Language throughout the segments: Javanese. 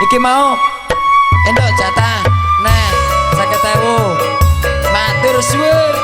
Iki mau entuk jatah. Nah, 50.000. Matur suwun.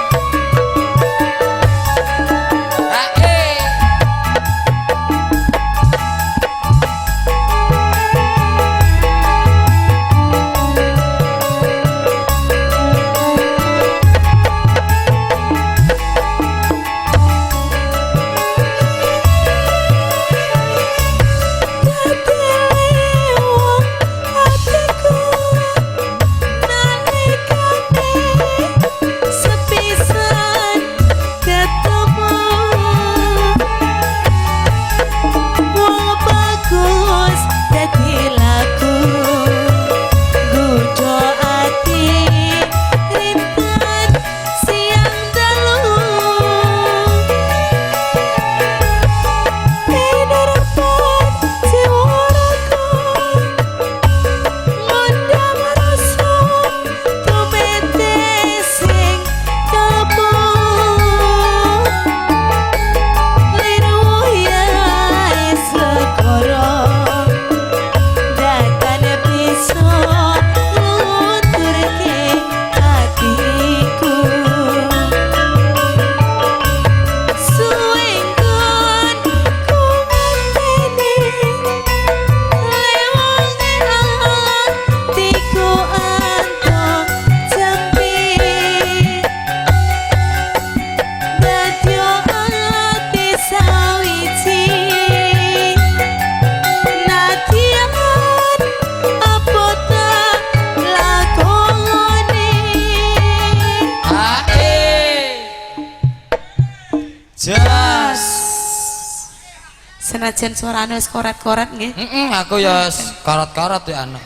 Senajan suarane wis koret-koret nggih. Heeh, aku ya koret-koret ya anak.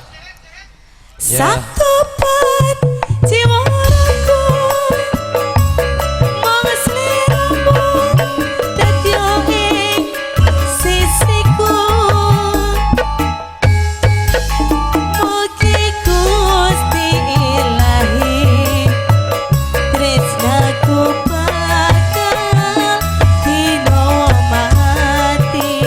Sabtu pan jiwaku mong sliramu dadi ing sisiku. Mugi Gusti Ilahi tresnaku bakal dino mati.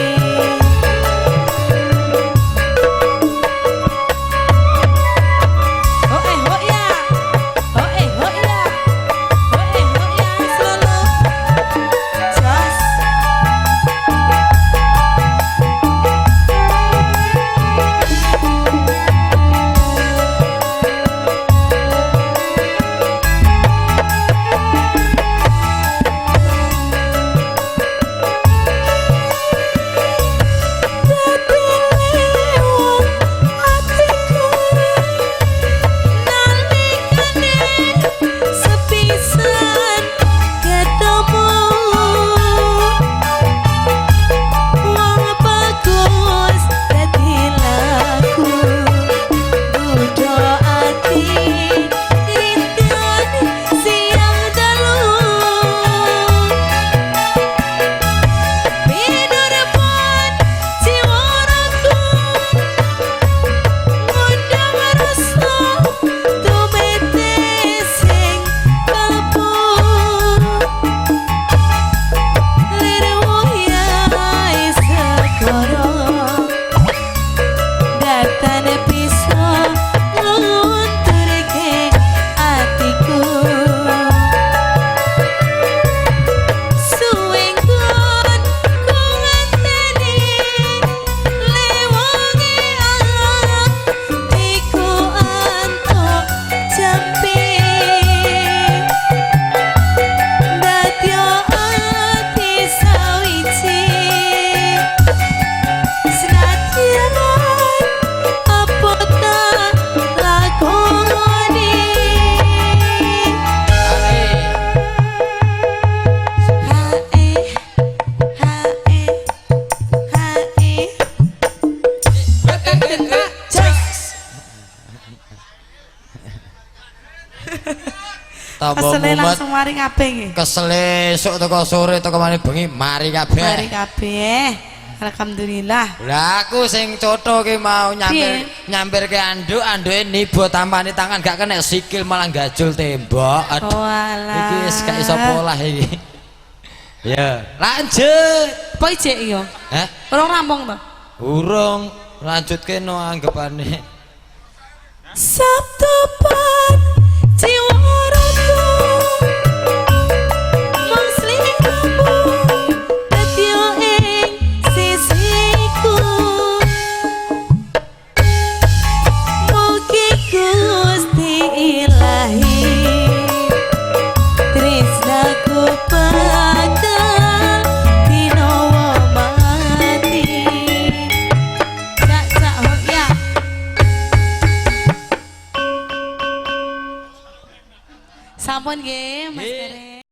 Kesele langsung mari kabeh nggih. Kesele esuk teko sore teko mari bengi mari kabeh. Mari kabeh. Alhamdulillah. Lah aku sing cotho ki mau nyampir nyampirke anduk, anduke niba tampane tangan gak kena sikil malah gajul tembok. Aduh. Oh alah. Iki wis gak iso polah iki. Ya, lanjut. Apa ijek yo? Hah? Urung rampung to? Urung. Lanjutke no anggepane. Sabtu pan jiwa raga mung sliramu dadi ing sisiku. Mugi Gusti Ilahi tresnaku bakal dinawa mati. Cak cak hok ya. Sampun nggih Mas Nggih. Gareng.